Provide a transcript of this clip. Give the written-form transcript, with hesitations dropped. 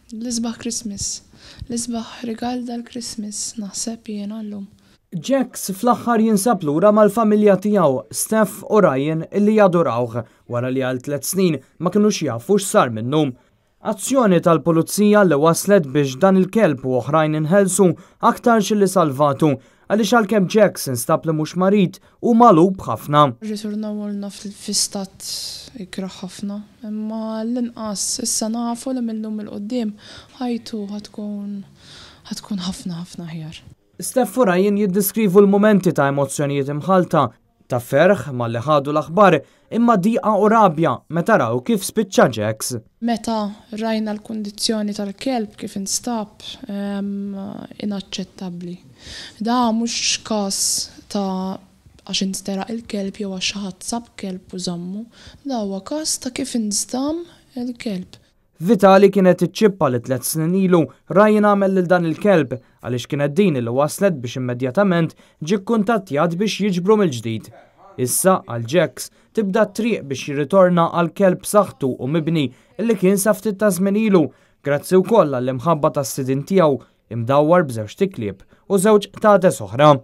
L-isbaħ Christmas. L-isbaħ rigal dal-Christmas naħseb jiena llum. Jax fl-aħħar jinsab lura mal-familja tiegħu, Steph u Ryan, illi jadurawh wara li għal tliet snin ma kinux jafu x'sar minnu. Azzjoni tal-pulizija li waslet biex dan il-kelb u oħrajn inħelsu aktarx li salvatu, għaliex għalkemm Jax instab li mhux marid hu magħlub ħafna. Rritornawulna fi stat ikrah ħafna, imma l-inqas issa nafu li mil-lum 'il quddiem ħajtu ħa tkun ħa tkun ħafna ħafna aħjar. Steph u Ryan jiddeskrivu l-mumenti ta' emozzjonijiet imħallta, ta' ferħ malli ħadu l-aħbar, imma diqa u rabja meta raw kif spiċċa Jax. Meta rajna l-kundizzjoni tal-kelb kif instab, inaċċettabbli. Da mhux każ ta' għax insteraq il-kelb jew għax xi ħadd sab kelb u żammu, da huwa każ ta' kif inżamm il-kelb. Vitali kienet iċ-ċippa li tliet snin ilu Ryan għamel lil dan il-kelb, għaliex kienet din li waslet biex immedjatament ġie kkuntattjat biex jiġbru mill-ġdid. Issa, għal Jax, tibda t-triq biex jirritorna għal kelb b'saħħtu u mibni li kien sa ftit ta' żmien ilu, grazzi wkoll għall-imħabba tas-sidien tiegħu, imdawwar b'żewġt iklieb u żewġ qtates oħra.